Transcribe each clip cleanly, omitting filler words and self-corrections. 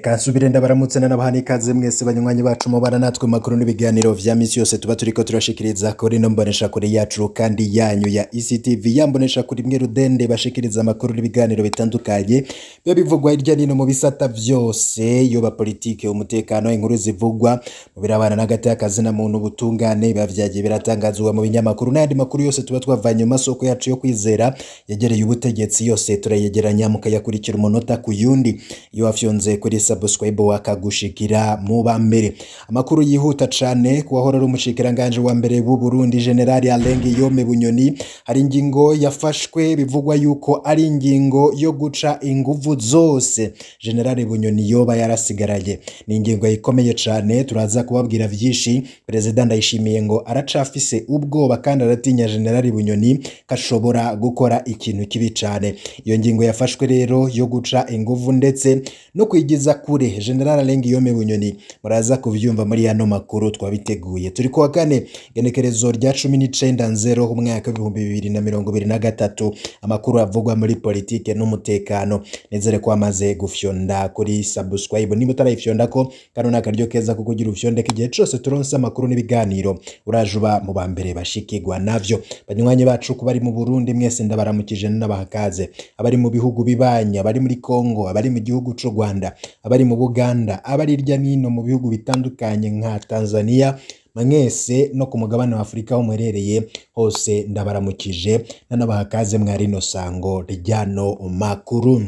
Reka nsubire ndabaramutse n'abaha ikaze mwese banywanyi bacu mubana natwe makuru n'ibiganiro vya misi yose tuba turiko turashikiriza kuri ino mboneshakure yacu kandi yanyu ya ECTV, ya mboneshakure imwe rudende bashikiriza amakuru n'ibiganiro bitandukanye biba bivugwa hirya nino mu bisata vyose, yoba politike, umutekano, inkuru zivugwa mu birabana n'agati y'akazina muntu, ubutungane, biba vyagiye biratangazwa mu binyamakuru n'ayandi makuru yose tuba twavanye mu masoko yacu yo kwizera yegereye ubutegetsi, yose turayegeranya mukayakurikira umunota ku yundi. Iyo wafyonze kuri subscribe wakagushikira mu ba mbere. Amakuru yihuta cane kuwahora ari umushikiranganje wa mbere w'u Burundi General Alain Guillaume Bunyoni, hari ingingo yafashwe bivugwa yuko ari ingingo yo guca inguvu zose General Bunyoni yoba yarasigaranye. Ni ingingo ikomeye cane, turaza kubabwira vyinshi. Perezida Ndayishimiye ngo aracafise ubwoba kandi aratinya General Bunyoni kashobora gukora ikintu kibi cane. Iyo ngingo yafashwe rero yo guca inguvu ndetse no kwigiza kure General Alain Guillaume Bunyoni, muraza kuvyumva muri yano makuru twabiteguye. Turi kuwa kane, genekerezo rya 19 nzero umwaka w'2023, amakuru avugwa muri politike n'umutekano. Nizere ko amaze gufyonda kuri subscribe. Niba utarayifyonda ko kano ni akaryo keza kuko ugira ufyondeka igihe cose turonse amakuru n'ibiganiro, uraje uba mu ba mbere bashikirwa navyo. Banywanyi bacu kuba ari mu Burundi mwese ndabaramukije n'abahakaze, abari mu bihugu bibanya, abari muri Kongo, abari mu gihugu c'u Rwanda, abari mu Buganda, abari hirya nino mu bihugu bitandukanye nka Tanzania, mwese no ku mugabane wa Afurika aho muherereye hose ndabaramukije nanabaha mwari sango ryano makuru.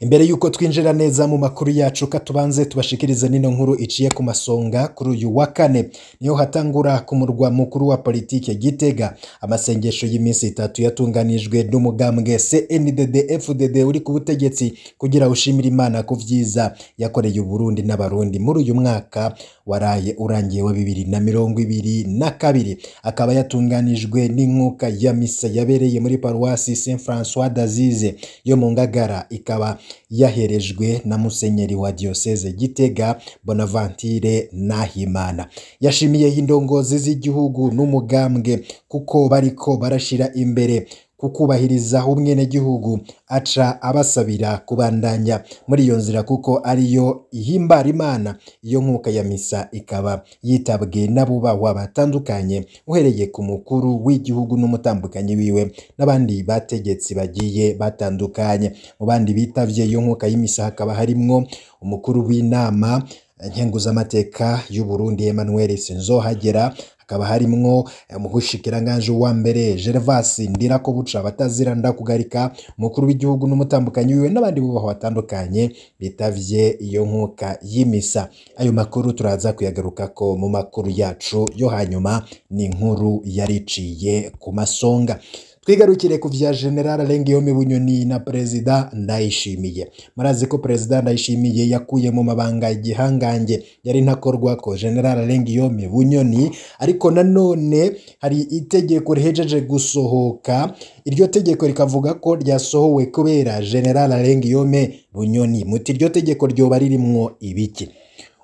Imbere yuko twinjira neza mu makuru yacu, katubanze tubashikirize nino nkuru iciye ku masonga. Kuri uyu wa kane niho hatangura ku murwa mukuru wa politike Gitega amasengesho y'iminsi 3 yatunganijwe n'umugambwe CNDD FDD uri ku butegetsi kugira ushimire Imana ku vyiza yakoreye Uburundi n'Abarundi muri uyu mwaka waraye urangiye wa 2022. Akaba yatunganijwe n'inkuka ya misa yabereye muri paruwasi Saint François d'Assise yo mu Ngagara, ikaba yaherejwe na musenyeri wa diocese Gitega Bonaventure Nahimana. Yashimiye indongozi z'igihugu n'umugambwe kuko bariko barashira imbere kukubahiriza umwenegihugu, aca abasabira kubandanya muri iyo nzira kuko ariyo ihimbara Imana. Iyo nkuka ya misa ikaba yitabwe n'abubahwa batandukanye, uhereye ku mukuru w'igihugu n'umutambukanyi wiwe n'abandi bategetsi bagiye batandukanye. Mu bandi bitavye iyo nkuka y'imisa hakaba harimwo umukuru w'inama nkenguzamateka y'u Burundi Emmanuel Sinzohagera, hakaba harimwo umushikiranganje wa mbere Gervas Ndirakobuca batazira ndakugarika, umukuru w'igihugu n'umutambukanyi wiwe n'abandi bubahwa batandukanye bitavye iyo nkuka y'imisa. Ayo makuru turaza kuyagarukako mu makuru yacu yo hanyuma, ni inkuru yariciye ku masonga. Twigarukire ku vya General Alain Guillaume Bunyoni na Perezida Ndayishimiye. Murazi ko Perezida Ndayishimiye yakuye mu mabanga igihangange yari ntakorwa ko General Alain Guillaume Bunyoni, ariko nanone hari itegeko rihejeje gusohoka. Iryo tegeko rikavuga ko ryasohowe kubera General Alain Guillaume Bunyoni. Muti iryo tegeko ryoba ririmwo ibiki?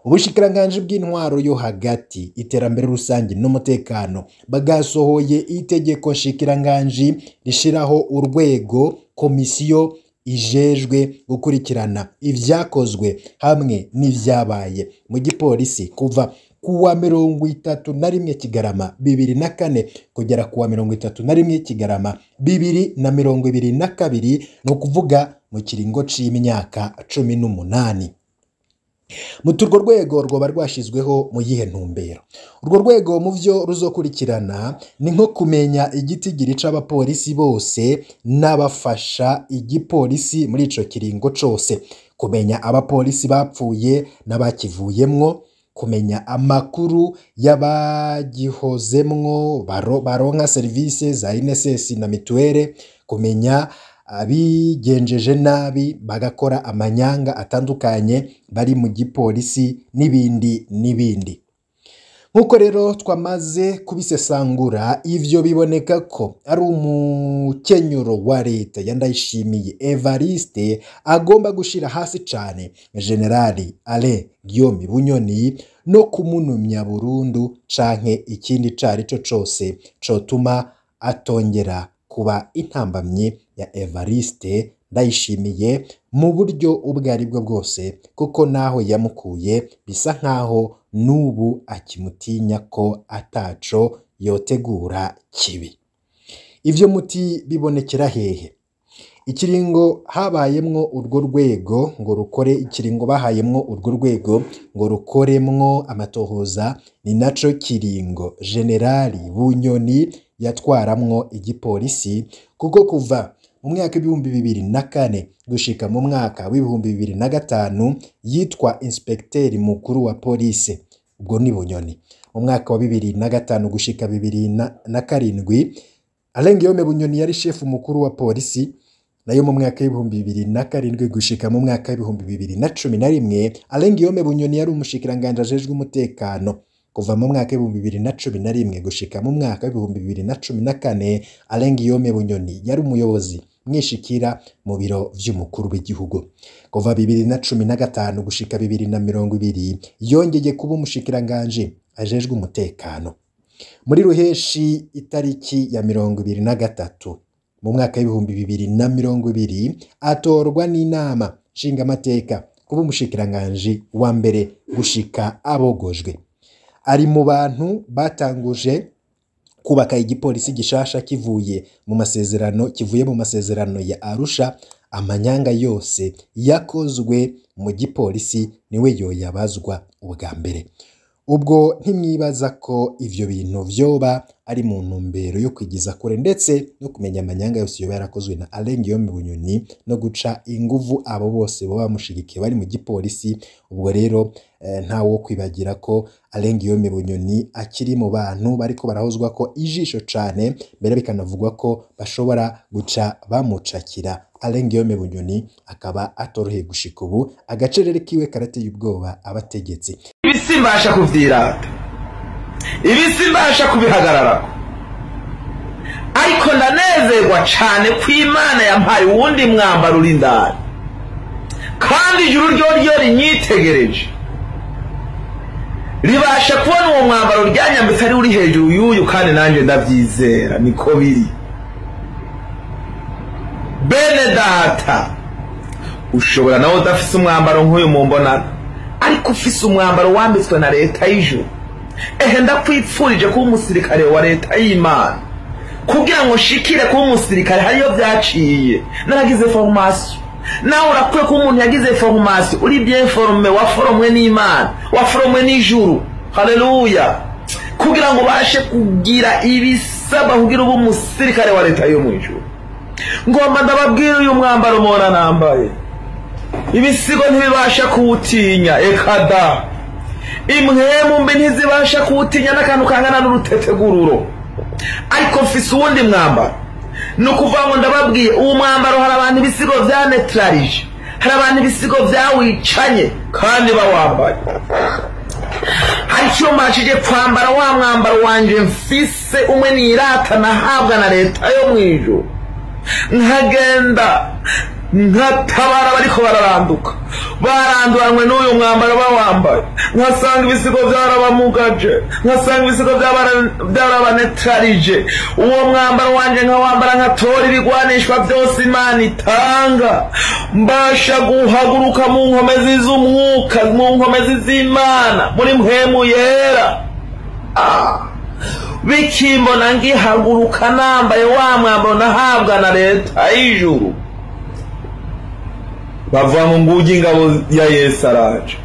Ubushikiranganji bw'intwaro yo hagati, iterambere rusange n'umutekano bwasohoye itegeko nshikiranganji rishiraho urwego komisiyo ijejwe gukurikirana ivyakozwe hamwe n'ivyabaye mu gipolisi kuva kuwa 31 Kigarama 2004 kugera kuwa 31 Kigarama 2022, ni ukuvuga mu kiringo c'imyaka 18. Muti urwo rwego rwoba rwashizweho mu yihe ntumbero? Urwo rwego mu vyo ruzokurikirana ni nko kumenya igitigiri c'abapolisi bose n'abafasha igipolisi muri ico kiringo cose, kumenya abapolisi bapfuye n'abakivuyemwo, kumenya amakuru y'abagihozemwo baronka serivisi za INSS na mituwere, kumenya abigenjeje nabi bagakora amanyanga atandukanye bari mu gipolisi n'ibindi n'ibindi. Nk'uko rero twamaze kubisesangura, ivyo biboneka ko ari umukenyuro wa leta ya Ndayishimiye Evariste agomba gushira hasi cane Generali Alain Guillaume Bunyoni no kumunumya burundu canke ikindi cari co cose cotuma atongera kuba intambamyi ya Evariste. Ndayishimiye mu buryo ubwo ari bwo bwose, kuko naho yamukuye bisa nkaho n'ubu akimutinya ko ataco yotegura kibi. Ivyo muti bibonekera hehe? Ikiringo habayemwo urwo rwego ngo rukore, ikiringo bahayemwo urwo rwego ngo rukoremwo amatohoza ni naco kiringo Generali Bunyoni yatwaramwo igipolisi, kuko kuva mu mwaka 2004 gushika mu mwaka w'2005 yitwa inspekteri mukuru wa polisi, ubwo ni Bunyoni. Mu mwaka wa 2005 gushika 2007 Alain Guillaume Bunyoni yari shefu mukuru wa polisi, nayo mu mwaka w'2007 gushika mu mwaka w'2011 Alain Guillaume Bunyoni yari umushikiranganje ajejwe umutekano. Kuva mu mwaka w'2011 gushika mu mwaka w'2014 Alain Guillaume Bunyoni yari umuyobozi mwishikira mu biro vy'umukuru w'igihugu. Kuva 2015 gushika 2020 yongeye kuba umushikiranganje ajejwe umutekano. Muri ruheshi itariki ya 23 mu mwaka w'2020 atorwa n'inama nshingamateka kuba umushikiranganje wa mbere gushika abogojwe. Ari mu bantu batanguje kubaka igipolisi gishasha kivuye mu masezerano ya Arusha. Amanyanga yose yakozwe mu gipolisi niwe yoyabazwa ubwa mbere. Ubwo ntimwibaza ko ivyo bintu vyoba ari mu ntumbero yo kwigiza kure ndetse no kumenya amanyanga yose yoba yarakozwe na Alain Guillaume Bunyoni no guca inguvu abo bose boba bamushigikiye bari mu gipolisi. Ubwo rero ntawo kwibagira ko Alain Guillaume Bunyoni akiri mu bantu bariko barahozwa ko ijisho cane, mbere bikanavugwa ko bashobora guca bamucakira. Alain Guillaume Bunyoni akaba atoroheye gushika ubu, agacerere kiwe karateye ubwoba abategetsi. Ibisimbasha kuvyirata, ibisimbasha kubihagararako, ariko ndanezerwa cane ko Imana yampaye uwundi mwambaro uri indani, kandi ijuru ryo rinyitegereje ribasha kubona uwo mwambaro ryanyambitse ari uri hejuru y'uyu, kandi nanje ndavyizera niko biri. Bene data, ushobora nawe udafise umwambaro nk'uyu mumbonana, ariko ufise umwambaro wambitswe na leta y'ijuru. Ehe, ndakwipfurije kuba umusirikare wa leta y'Imana. Kugira ngo nshikire kuba umusirikare hariyo vyaciye, naragize formation. Nawe urakwiye kuba umuntu yagize formation, uri bien formé, waforomwe n'Imana, waforomwe n'ijuru. Haleluya! Kugira ngo ubashe kugira ibisaba kugira ube umusirikare wa leta yo mw'ijuru. Ngomba ndababwira, uyu mwambaro mubona nambaye, ibisigo ntibibasha kuwutinya, ekada imwemu mbi ntizibasha kuwutinya n'akantu kangana n'urutetegururo. Ariko mfise uwundi mwambaro. Ni ukuvuga ngo ndababwiye, uwo mwambaro hari abantu ibisigo vyanetrarije, hari abantu ibisigo vyawicanye kandi bawambaye. Hari icyo mbashije kwambara wa mwambaro wanje mfise umwe nirata nahabwa na leta yo mw'ijuru, nkagenda nkatabara bariko bararanduka, baranduranwe n'uyu mwambaro bawambaye, nkasanga ibisigo vyarabamugaje, nkasanga ibisigo vyarabanetrarije. Uwo mwambaro wanje nkawambara nkatora ibigwanishwa vyose Imana itanga, mbasha guhaguruka mu nkomezi z'umwuka, mu nkomezi z'Imana, muri mpwemu yera. Bikimbona ngihaguruka nambaye wa mwambaro nahabwa na leta y'ijuru, bava mu ngugi ingabo ya Yesu araje,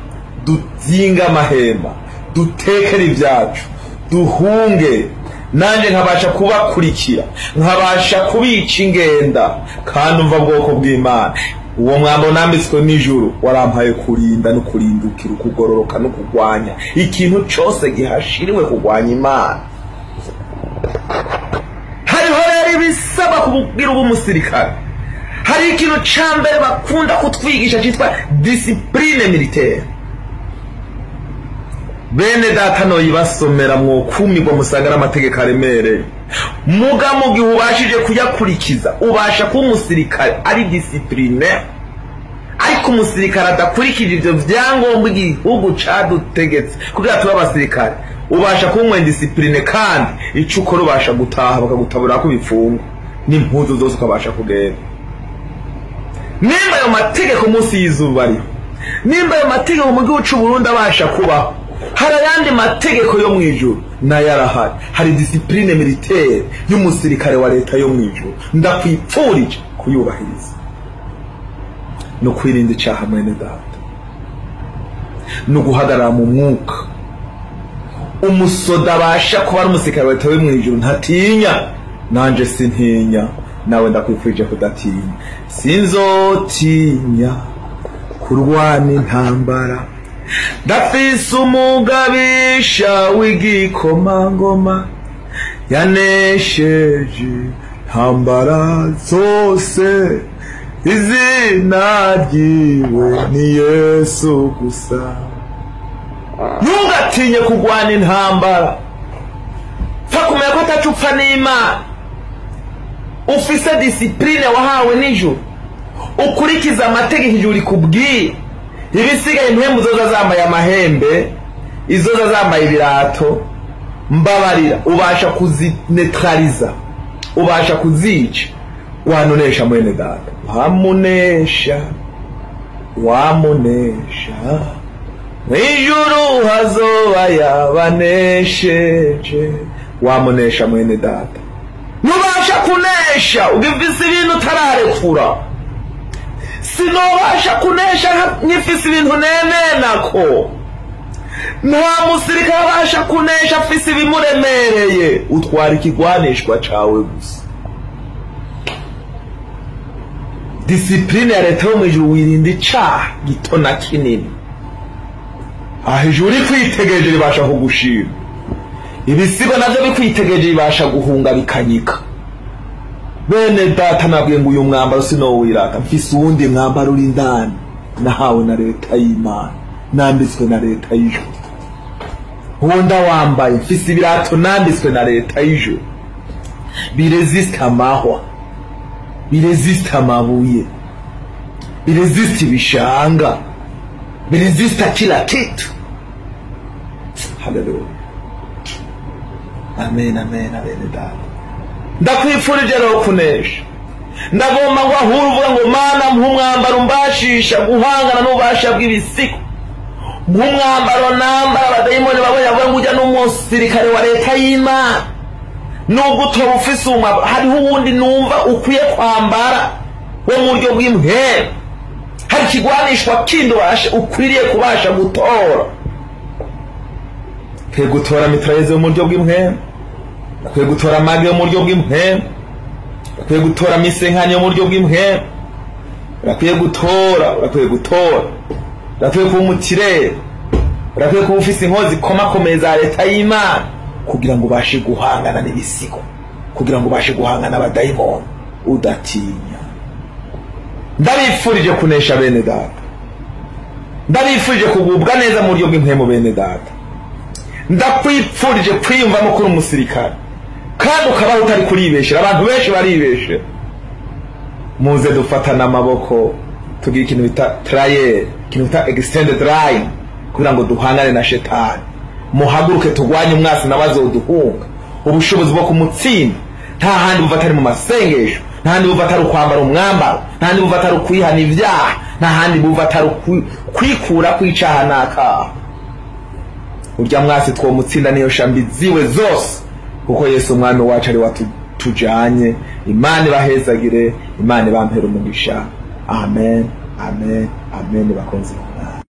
duzinga amahema, dutekere ibyacu, duhunge, nanje nkabasha kubakurikira, nkabasha kubica ingenda, kandi umva bwoko bw'Imana. Uwo mwambaro nambitswe n'ijuru warampaye kurinda no kurindukira, ukugororoka no kugwanya ikintu cose gihashiriwe kugwanya Imana. Hariho rero ibisaba kugira ube umusirikare. Hari ikintu ca mbere bakunda kutwigisha citwa discipline militaire. Bene data noyibasomera mwokumirwa musanga amategeko aremereye, muga mu gihe ubashije kuyakurikiza ubasha kuba umusirikare ari discipline. Ariko umusirikare adakurikije ivyo vyangombwa igihugu cadutegetse kugira tube abasirikare, ubasha kuba umwe discipline, kandi ico ukora ubasha gutaha bakagutabura ko ibifungwa n'impuzu zose ukabasha kugenda. Nimba ayo mategeko munsi y'izuba ariho, nimba ayo mategeko mu gihugu c'u Burundi abasha kubaho, hari ayandi mategeko yo mu ijuru nayo arahari. Hari discipline militaire y'umusirikare wa leta yo mu ijuru, ndakwipfurije kuyubahiriza no kwirinda icaha mwene data, no guhagarara mu mwuka. Umusoda abasha kuba ari umusirikare wa leta yo mu ijuru ntatinya, nanje sintinya, nawe ndakwifurije kudatinya. Sinzotinya kurwana intambara, ndafise umugabisha w'igikomangoma, yanesheje ntambara zose, izina ryiwe ni Yesu gusa. Ntugatinye kurwana intambara, pfa kumenya ko ataco upfa n'Imana. Ufise discipline wahawe n'ijuru, ukurikiza amategeko ijuru rikubwiye. Ibisigaye impembu zoza zambaye amahembe, izoza zambaye ibirato, mbabarira, ubasha kuzinetraliza, ubasha kuzica. Wanunesha mwene data, wamunesha, wamunesha, mw'ijuru hazoba yabanesheje. Wamunesha mwene data, nubasha kunesha ugifise ibintu utararekura. Sinobasha kunesha nkifise ibintu nenenako. Nta musirikare abasha kunesha afise ibimuremereye. Utwara ikigwanishwa cawe gusa. Discipline ya leta yo mw'ijuru wirinda icaha gito na kinini. Aho ijuru rikwitegereje ribasha kugushima, ibisigo navyo bikwitegereje bibasha guhunga bikanyika. Bene data, nabwiye ngo uyu mwambaro sinowirata, mfise uwundi mwambaro uri indani nahawe na leta y'Imana, nambitswe na leta y'ijuru. Uwo ndawambaye, mfise ibirato nambitswe na leta y'ijuru, biresista amahwa, biresista amabuye, biresista ibishanga, biresista kila kitu. Haleluya, amen, amen, bene data. Ndakwifurije rero kunesha. Ndagomba ngo ahure uvuga ngo Mana mpa umwambaro umbashisha guhangana n'ububasha bw'ibisigo, mpa umwambaro nambara abadayimoni babonye bavuga ngo ujya n'umusirikare wa leta y'Imana. Nubwo utoba ufise umwambaro, hariho uwundi numva ukwiye kwambara wo mu buryo bw'impwemu. Hari ikigwanishwa kindi ukwiriye kubasha gutora. Ukwiye gutora mitrailleuses yo mu buryo bw'impwemu, ukwiye gutora amage yo mu buryo bw'impwemu, urakwiye gutora misenkani yo mu buryo bw'impwemu, urakwiye gutora, urakwiye gutora, urakwiye kuba umutirere, urakwiye kuba ufise inkozi ikomakomeye za leta y'Imana, kugira ngo ubashe guhangana n'ibisigo, kugira ngo ubashe guhangana n'abadayimoni udatinya. Ndabifurije kunesha bene data, ndabifurije kugubwa neza mu buryo bw'impwemu bene data. Ndakwifurije kwiyumvamo kuri umusirikare, kandi ukabaho utari kuribeshera. Abantu benshi baribeshera. Muze dufatana amaboko, tugira ikintu bita trial, ikintu bita extended line, kugira ngo duhangane na shetani. Muhaguruke turwanye umwasi n'abazoduhunga. Ubushobozi bwo kumutsinda nta handi buva atari mu masengesho, nta handi buva atari ukwambara umwambaro, nta handi buva atari ukwihana ibyaha, nta handi buva atari kwikura kw'icaha n'akaha. Urya mwasi twomutsinda niyo shambi ziwe zose, kuko Yesu umwami wacu ari watujanye. Imana ibahezagire, Imana ibampere umugisha. Amen, amen, amen bakunzi b'Imana.